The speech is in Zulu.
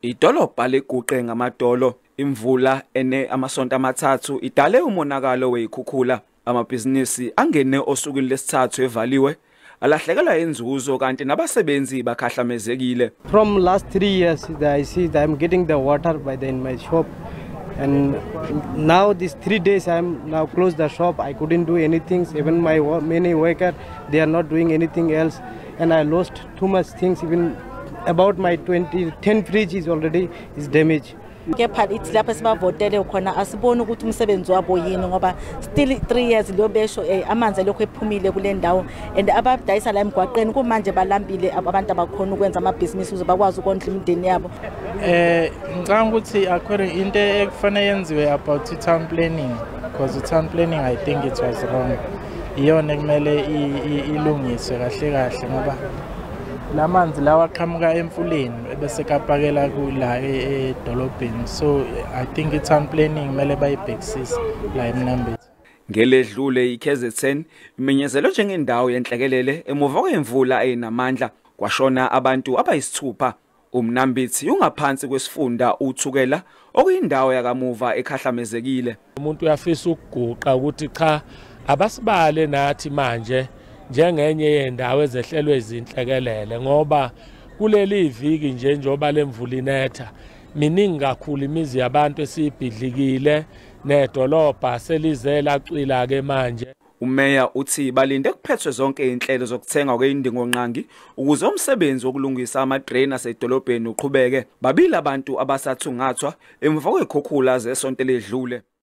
Idolobha liguqe ngamadolo. Imvula ene amasonto amathathu idale umonakalo wezikhukhula. Amabhizinisi angene osukwini lesithathu evaliwe, alahlekelwa inzuzo kanti nabasebenzi bakhahlamezekile. From last 3 years I see that I'm getting the water by the in my shop, and now these 3 days I'm now closed the shop. I couldn't do anything. Even my many worker, they are not doing anything else, and I lost too much things. Even about my 10 fridge is already is damaged. Kepha ithi lapho sibavotele khona asiboni ukuthi umsebenzi wabo yini, ngoba still 3 years lo besho amanzi lokho ephumile kule ndawo, and abadayisa la emgwaqeni kumanje balambile abantu abakhona ukwenza amabhizinisi ukuze bakwazi ukondla imindeni yabo. Ngicabanga ukuthi according into ekufanele yenziwe about town planning, because town planning I think it was wrong. Iyona ekumele ilungiswe kahle kahle, ngoba lamanzi lawa aqhamuka emfuleni bese kapakela kula edolobheni, so I think i-town planning kumele bayibhekisise la eMnambithi. Ngeledlule iKZN imenyezelwe njengendawo yenhlekelele emuva kwemvula enamandla, kwashona abantu abayisithupha. UMnambithi ungaphansi kwesifunda uThukela, okuyindawo yakamuva ekhahlamezekile. Umuntu uyafisa ukuguqa ukuthi cha, abasibale nathi manje njengenye yendawo ezehlelwe izinhlekelele, ngoba kuleli viki nje njengoba lemvula inetha miningi kakhulu imizi yabantu esibhidlikile, nedolobha selize lacwila ke manje. Umeya uthi balinde kuphethwe zonke inhlelo zokuthengwa kwezindingongqangi ukuze umsebenzi wokulungisa ama-drain asedolobheni uqhubeke. Babili abantu abasathungathwa emva kwezikhukhula zesonto eledlule.